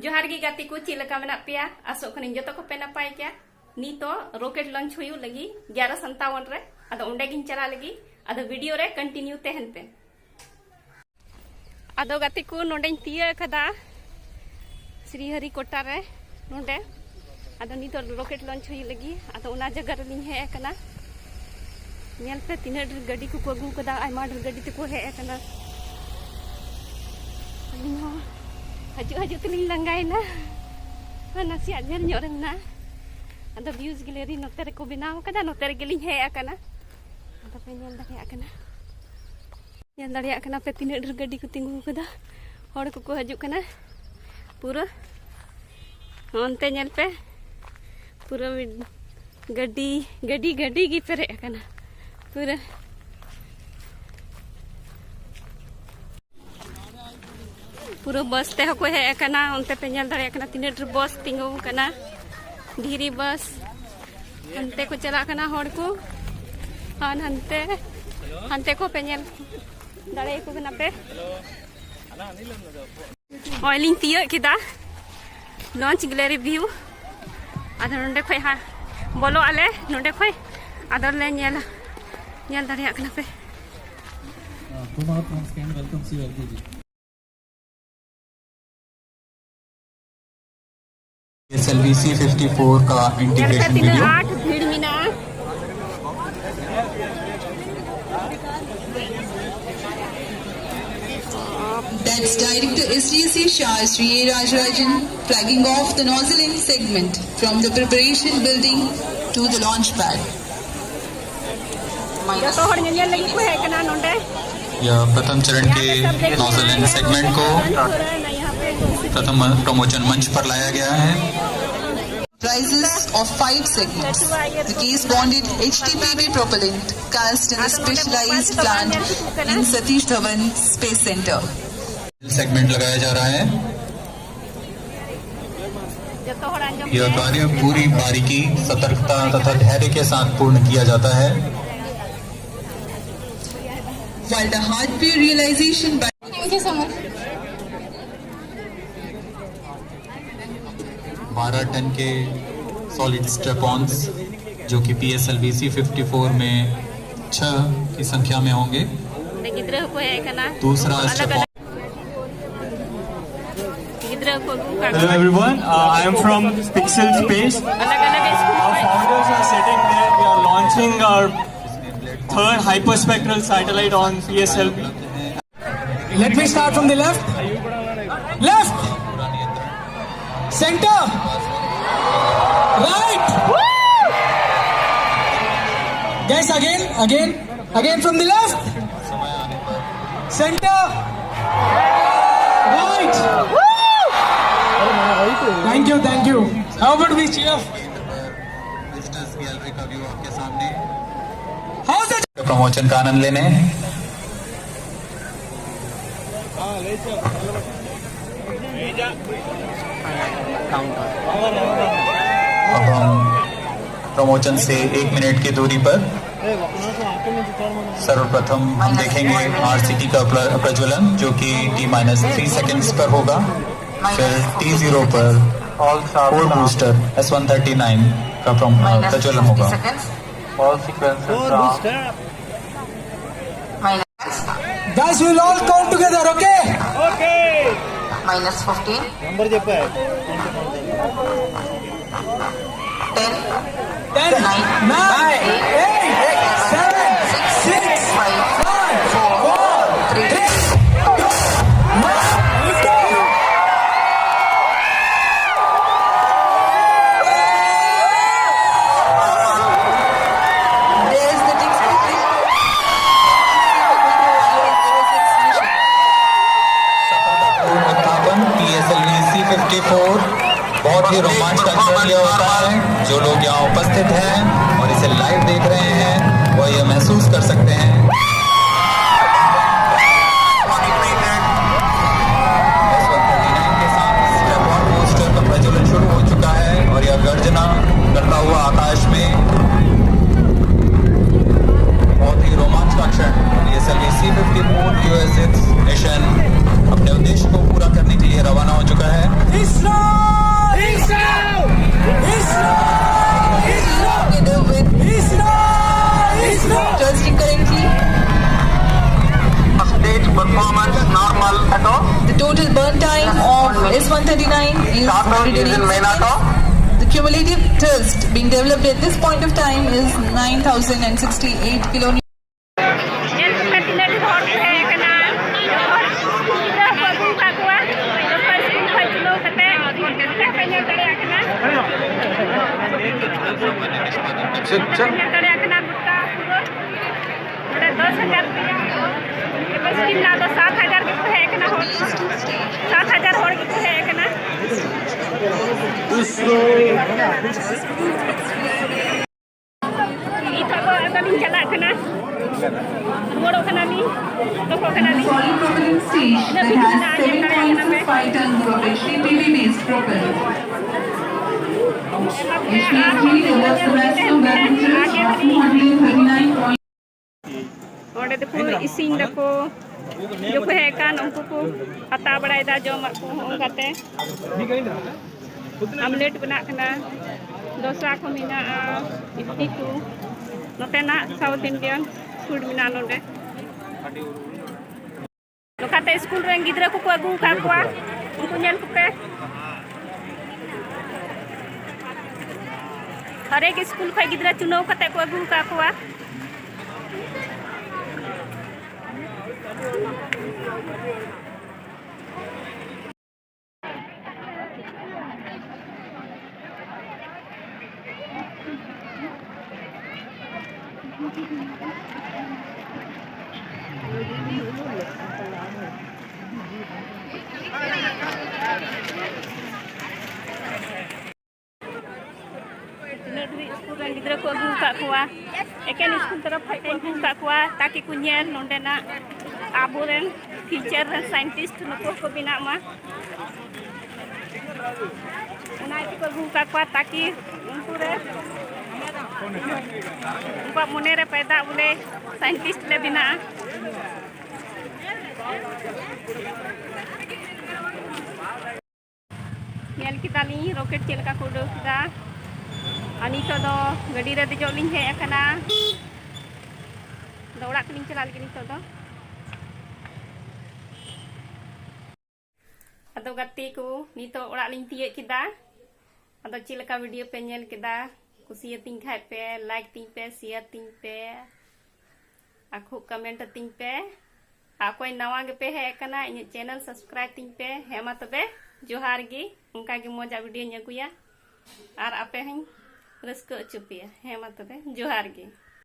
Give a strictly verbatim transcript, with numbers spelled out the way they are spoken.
ᱡᱚᱦᱟᱨ ᱜᱮ ᱜᱟᱛᱮ ᱠᱚ, ᱪᱮᱫ ᱞᱮᱠᱟ ᱢᱮᱱᱟᱜ ᱯᱮᱭᱟ? ᱟᱥᱚᱜ ᱠᱟᱹᱱᱟᱹᱧ ᱡᱚᱛᱚ ᱠᱚᱯᱮ ᱱᱟᱯᱟᱭ ᱜᱮᱭᱟ᱾ ᱱᱤᱛᱚᱜ rocket launch ᱦᱩᱭᱩᱜ ᱞᱟᱹᱜᱤᱫ ᱮᱜᱟᱨᱚ ᱥᱟᱱᱛᱟᱣᱚᱱ ᱨᱮ, ᱟᱫᱚ ᱚᱸᱰᱮ ᱜᱤᱧ ᱪᱟᱞᱟᱜ ᱞᱟᱹᱜᱤᱫ᱾ ᱟᱫᱚ video ᱨᱮ continue ᱛᱟᱦᱮᱱ ᱯᱮ᱾ ᱟᱫᱚ ᱜᱟᱛᱮ ᱠᱚ, ᱱᱚᱰᱮᱧ ᱛᱤᱭᱟᱹᱜ ᱟᱠᱟᱫᱟ ᱥᱨᱤᱦᱚᱨᱤᱠᱳᱴᱟ ᱨᱮ, ᱱᱚᱰᱮ᱾ ᱟᱫᱚ ᱱᱤᱛᱚᱜ rocket launch ᱦᱩᱭᱩᱜ ᱞᱟᱹᱜᱤᱫ, ᱟᱫᱚ ᱚᱱᱟ ᱡᱟᱭᱜᱟ ᱨᱮᱞᱤᱧ ᱦᱮᱡ ᱟᱠᱟᱱᱟ᱾ ᱧᱮᱞ ᱯᱮ ᱛᱤᱱᱟᱹᱜ ᱰᱷᱮᱨ ᱜᱟᱹᱰᱤ ᱠᱚᱠᱚ ᱟᱹᱜᱩ ᱠᱟᱫᱟ, ᱟᱭᱢᱟ ᱰᱷᱮᱨ ᱜᱟᱹᱰᱤ ᱛᱮᱠᱚ ᱦᱮᱡ ᱟᱠᱟᱱᱟ᱾ ᱟᱹᱞᱤᱧ ᱦᱚᱸ ᱦᱤᱡᱩᱜ ᱦᱤᱡᱩᱜ ᱛᱮᱞᱤᱧ ᱞᱟᱸᱜᱟᱭᱮᱱᱟ, ᱦᱳᱭ, ᱱᱟᱥᱮᱭᱟᱜ ᱡᱷᱟᱹᱞ ᱧᱚᱜ ᱨᱮ ᱢᱮᱱᱟᱜᱼᱟ᱾ ᱟᱫᱚ views gallery ᱱᱚᱛᱮ ᱨᱮᱠᱚ ᱵᱮᱱᱟᱣ ᱟᱠᱟᱫᱟ, ᱱᱚᱛᱮ ᱨᱮᱜᱮᱞᱤᱧ ᱦᱮᱡ ᱟᱠᱟᱱᱟ᱾ ᱟᱫᱚ ᱯᱮ ᱧᱮᱞ ᱫᱟᱲᱮᱭᱟᱜ ᱠᱟᱱᱟ, ᱧᱮᱞ ᱫᱟᱲᱮᱭᱟᱜ ᱠᱟᱱᱟ ᱯᱮ ᱛᱤᱱᱟᱹᱜ ᱰᱷᱮᱨ ᱜᱟᱹᱰᱤ ᱠᱚ ᱛᱤᱸᱜᱩ ᱟᱠᱟᱫᱟ, ᱦᱚᱲ ᱠᱚᱠᱚ ᱦᱤᱡᱩᱜ ᱠᱟᱱᱟ᱾ ᱯᱩᱨᱟᱹ ᱚᱱᱛᱮ ᱧᱮᱞ ᱯᱮ, ᱯᱩᱨᱟᱹ ᱜᱟᱹᱰᱤ ᱜᱟᱹᱰᱤ ᱜᱟᱹᱰᱤ ᱜᱮ ᱯᱮᱨᱮᱡ ᱟᱠᱟᱱᱟ ᱯᱩᱨᱟᱹ᱾ ᱯᱩᱨᱟᱹ ᱵᱟᱥ ᱛᱮᱦᱚᱸ ᱠᱚ ᱦᱮᱡ ᱟᱠᱟᱱᱟ᱾ ᱚᱱᱛᱮ ᱯᱮ ᱧᱮᱞ ᱫᱟᱲᱮᱭᱟᱜ ᱠᱟᱱᱟ ᱛᱤᱱᱟᱹᱜ ᱰᱷᱮᱨ ᱵᱟᱥ ᱛᱤᱸᱜᱩ ᱟᱠᱟᱱᱟ, ᱫᱷᱤᱨᱤ ᱵᱟᱥ᱾ ᱦᱟᱱᱛᱮ ᱠᱚ ᱪᱟᱞᱟᱜ ᱠᱟᱱᱟ ᱦᱚᱲ ᱠᱚ, ᱟᱨ ᱦᱟᱱᱛᱮ, ᱦᱟᱱᱛᱮ ᱠᱚ ᱯᱮ ᱧᱮᱞ ᱫᱟᱲᱮᱭᱟᱠᱚ ᱠᱟᱱᱟ ᱯᱮ᱾ ᱱᱚᱜᱼᱚᱭ ᱞᱤᱧ ᱛᱤᱭᱟᱹᱜ ᱠᱮᱫᱟ launch gallery view᱾ ᱟᱫᱚ ᱱᱚᱸᱰᱮ ᱠᱷᱚᱡ ᱦᱟᱸᱜ ᱵᱚᱞᱚᱜ ᱟᱞᱮ ᱱᱚᱸᱰᱮ ᱠᱷᱚᱡ, ᱟᱫᱚ ᱞᱮ ᱧᱮᱞᱟ, ᱧᱮᱞ ᱫᱟᱲᱮᱭᱟᱜ ᱠᱟᱱᱟ ᱯᱮ᱾ Uh, Kumar from Scan welcomes you, L K G. S L V C fifty-four का ᱧᱮᱞ ᱯᱮ integration ᱛᱤᱱᱟᱹᱜ video. ᱟᱸᱴ ᱵᱷᱤᱲ ᱢᱮᱱᱟᱜᱼᱟ᱾ That's Director S D C Shah Shri A Rajarajan flagging off the nozzle end segment from the preparation building to the launch pad. ᱡᱚᱛᱚ ᱦᱚᱲ ᱧᱮᱧᱮᱞ ᱞᱟᱹᱜᱤᱫ ᱠᱚ ᱦᱮᱡ ᱠᱟᱱᱟ ᱱᱚᱰᱮ᱾ यह प्रथम चरण के नॉजल एंड सेगमेंट को प्रथम प्रमोचन मंच पर लाया गया है। Prizes of five segments. The case bonded H T P B propellant cast in a specialized plant in Satish Dhawan Space Center. Segment लगाया जा रहा है। ᱡᱚᱛᱚ ᱦᱚᱲ ᱟᱸᱡᱚᱢ ᱯᱮ᱾ यह कार्य पूरी बारीकी, सतर्कता तथा धैर्य के साथ पूर्ण किया जाता है। While the hardware realization by Thank you so much. बारह टन के सॉलिड स्ट्रेपॉन्स, जो कि पीएसएलवी सी फिफ्टी फोर में छह की संख्या में होंगे। ᱜᱤᱫᱽᱨᱟᱹ ᱦᱚᱸᱠᱚ ᱦᱮᱡ ᱟᱠᱟᱱᱟ᱾ दूसरा स्ट्रेपॉन ᱜᱤᱫᱽᱨᱟᱹ ᱠᱚ ᱟᱹᱜᱩ ᱟᱠᱟᱫ Hello everyone, uh, I am from Pixel Space. ᱟᱞᱟᱜᱽ ᱟᱞᱟᱜᱽ school Our founders are sitting there. We are launching our third hyperspectral satellite on P S L V. Let me start from the left. Left. Center. Right. Guys, again, again, again from the left. Center. Right. Thank you, thank you. How about we cheer? Visitors gallery का view आपके सामने। How's it? Promotion का आनंद लेने। अब हम promotion से एक minute की दूरी पर सर्वप्रथम हम देखेंगे आरसीटी का प्र- प्रज्वलन, जो कि टी माइनस थ्री सेकेंड्स पर होगा। फिर टी जीरो पर four booster S one thirty nine का प्रम- प्रज्वलन होगा। All sequences are Guys, we'll all count together, okay? Minus fifteen. Number చెప్పా Ten. Ten, nine, eight, seven, six, five, four, three. Lift off. There's the Dixie. उत्थापन PSLV C fifty four बहुत ही रोमांचक क्षण यह होता है। जो लोग यहाँ उपस्थित हैं और इसे लाइव देख रहे हैं, वो यह महसूस कर सकते हैं। एस वन थर्टी नाइन के साथ स्ट्रैप ऑन बूस्टर का प्रज्वलन शुरू हो चुका है और यह गर्जना करता हुआ आकाश में बहुत ही रोमांचक क्षण। PSLV C fifty four US six mission अपने उद्देश्य को पूरा करने के लिए रवाना हो चुका है। Israel! S one thirty-nine is already in main auto. The cumulative thrust being developed at this point of time is nine thousand and sixty-eight kilonewtons. ᱧᱮᱞ ᱠᱚᱯᱮ ᱛᱤᱱᱟᱹᱜ ᱰᱷᱮᱨ ᱦᱚᱲ ᱠᱚ ᱦᱮᱡ ᱟᱠᱟᱱᱟ᱾ ᱡᱚᱛᱚ ᱦᱚᱲ ᱜᱤᱫᱽᱨᱟᱹ ᱠᱚ ᱟᱹᱜᱩ ᱟᱠᱟᱫ ᱠᱚᱣᱟ᱾ ᱡᱚᱛᱚ ᱥᱠᱩᱞ ᱠᱷᱚᱱ ᱪᱩᱞᱟᱹᱣ ᱠᱟᱛᱮ ᱚᱱᱠᱟ ᱯᱮ ᱧᱮᱞ ᱫᱟᱲᱮᱭᱟᱜ ᱠᱟᱱᱟ᱾ ᱪᱮᱫ, ᱪᱮᱫ? ᱧᱮᱞ ᱫᱟᱲᱮᱭᱟᱜ ᱠᱟᱱᱟ ᱜᱚᱴᱟ ᱯᱩᱨᱟᱹ᱾ ᱱᱚᱰᱮ ᱫᱚᱥ ᱦᱟᱡᱟᱨ ᱯᱮᱭᱟ ᱠᱮᱯᱮᱥᱤᱴᱤ ᱢᱮᱱᱟᱜ ᱫᱚ ᱥᱟᱛ ᱦᱟᱡᱟᱨ ᱜᱮᱠᱚ ᱦᱮᱡ ᱟᱠᱟᱱᱟ ᱦᱚᱲ᱾ ᱥᱟᱛ ᱦᱟᱡᱟᱨ ᱦᱚᱲ ᱜᱮᱠᱚ ᱦᱮᱡ ᱟᱠᱟᱱᱟ᱾ ᱱᱤᱛᱚᱜ ᱫᱚ ᱟᱫᱚ ᱞᱤᱧ ᱪᱟᱞᱟᱜ ᱠᱟᱱᱟ, ᱨᱩᱣᱟᱹᱲᱚᱜ ᱠᱟᱱᱟ ᱞᱤᱧ, ᱫᱚᱦᱚ ᱠᱟᱱᱟ ᱞᱤᱧ᱾ Solid propellant stage that has seven point six five tons of H P P B based propellant. H P S B delivers the maximum battery charge of two hundred thirty-nine point ᱚᱸᱰᱮ ᱫᱚᱠᱚ ᱤᱥᱤᱱ ᱫᱟᱠᱚ, ᱡᱚᱠᱚ ᱦᱮᱡ ᱟᱠᱟᱱ ᱩᱱᱠᱩ ᱠᱚ ᱦᱟᱛᱟᱣ ᱵᱟᱲᱟᱭᱮᱫᱟ ᱡᱚᱢᱟᱜ ᱠᱚ, ᱦᱚᱸᱜᱼᱚ ᱱᱚᱝᱠᱟᱛᱮ ᱟᱢᱞᱮᱴ ᱵᱮᱱᱟᱜ ᱠᱟᱱᱟ, ᱰᱳᱥᱟ ᱠᱚ ᱢᱮᱱᱟᱜᱼᱟ, ᱤᱰᱞᱤ ᱠᱚ, ᱱᱚᱛᱮᱱᱟᱜ South Indian food ᱢᱮᱱᱟᱜᱼᱟ ᱱᱚᱰᱮ᱾ ᱱᱚᱝᱠᱟᱛᱮ ᱥᱠᱩᱞ ᱨᱮᱱ ᱜᱤᱫᱽᱨᱟᱹ ᱠᱚᱠᱚ ᱟᱹᱜᱩ ᱟᱠᱟᱫ ᱠᱚᱣᱟ, ᱩᱱᱠᱩ ᱧᱮᱞ ᱠᱚᱯᱮ᱾ ᱦᱟᱨᱮᱠ ᱥᱠᱩᱞ ᱠᱷᱚᱱ ᱜᱤᱫᱽᱨᱟᱹ ᱪᱩᱱᱟᱹᱣ ᱠᱟᱛᱮ ᱠᱚ ᱟᱹᱜᱩ ᱟᱠᱟᱫ ᱠᱚᱣᱟ᱾ ᱛᱤᱱᱟᱹᱜ ᱰᱷᱮᱨ ᱥᱠᱩᱞ ᱨᱮᱱ ᱜᱤᱫᱽᱨᱟᱹ ᱠᱚ ᱟᱹᱜᱩ ᱟᱠᱟᱫ ᱠᱚᱣᱟ, ᱮᱠᱮᱱ ᱥᱠᱩᱞ ᱛᱚᱨᱚᱯ ᱠᱷᱚᱱ ᱠᱚ ᱟᱹᱜᱩ ᱟᱠᱟᱫ ᱠᱚᱣᱟ, ᱛᱟᱠᱤ ᱠᱚ ᱧᱮᱞ ᱱᱚᱸᱰᱮᱱᱟᱜ ᱟᱵᱚᱨᱮᱱ future ᱨᱮᱱ scientist ᱱᱩᱠᱩ ᱦᱚᱸᱠᱚ ᱵᱮᱱᱟᱜ ᱢᱟ᱾ ᱚᱱᱟ ᱤᱭᱟᱹᱛᱮ ᱠᱚ ᱟᱹᱜᱩ ᱟᱠᱟᱫ ᱠᱚᱣᱟ, ᱛᱟᱠᱤ ᱩᱱᱠᱩ ᱨᱮ, ᱩᱱᱠᱩᱣᱟᱜ ᱢᱚᱱᱮ ᱨᱮ ᱯᱟᱭᱫᱟ ᱵᱚᱞᱮ scientist ᱞᱮ ᱵᱮᱱᱟᱜᱼᱟ᱾ ᱧᱮᱞ ᱠᱮᱫᱟᱞᱤᱧ rocket ᱪᱮᱫ ᱞᱮᱠᱟ ᱠᱚ ᱩᱰᱟᱹᱣ ᱠᱮᱫᱟ᱾ ᱟᱨ ᱱᱤᱛᱚᱜ ᱫᱚ ᱜᱟᱹᱰᱤ ᱨᱮ ᱫᱮᱡᱚᱜ ᱞᱤᱧ ᱦᱮᱡ ᱟᱠᱟᱱᱟ᱾ ᱟᱫᱚ ᱚᱲᱟᱜ ᱛᱮᱞᱤᱧ ᱪᱟᱞᱟᱜ ᱞᱟᱹᱜᱤᱫ ᱱᱤᱛᱚᱜ ᱫᱚ᱾ ᱟᱫᱚ ᱛᱚ ᱜᱟᱛᱮ ᱠᱚ, ᱱᱤᱛᱚᱜ ᱚᱲᱟᱜ ᱞᱤᱧ ᱛᱤᱭᱟᱹᱜ ᱠᱮᱫᱟ᱾ ᱟᱫᱚ ᱪᱮᱫ ᱞᱮᱠᱟ video ᱯᱮ ᱧᱮᱞ ᱠᱮᱫᱟ? ᱠᱩᱥᱤᱭᱟᱛᱤᱧ ᱠᱷᱟᱡ ᱯᱮ like ᱛᱤᱧ ᱯᱮ, share ᱛᱤᱧ ᱯᱮ, ᱟᱨ ᱠᱷᱩᱵ comment ᱟᱹᱛᱤᱧ ᱯᱮ᱾ ᱟᱨ ᱚᱠᱚᱭ ᱱᱟᱣᱟ ᱜᱮᱯᱮ ᱦᱮᱡ ᱟᱠᱟᱱᱟ, ᱤᱧᱟᱹᱜ channel subscribe ᱛᱤᱧ ᱯᱮ᱾ ᱦᱮᱸ ᱢᱟ ᱛᱚᱵᱮ, ᱡᱚᱦᱟᱨ ᱜᱮ᱾ ᱚᱱᱠᱟ ᱜᱮ ᱢᱚᱡᱽ ᱟᱜ videoᱧ ᱟᱹᱜᱩᱭᱟ ᱟᱨ ᱟᱯᱮ ᱦᱚᱸᱧ ᱨᱟᱹᱥᱠᱟᱹ ᱦᱚᱪᱚ ᱯᱮᱭᱟ᱾ ᱦᱮᱸ ᱢᱟ ᱛᱚᱵᱮ, ᱡᱚᱦᱟᱨ ᱜᱮ᱾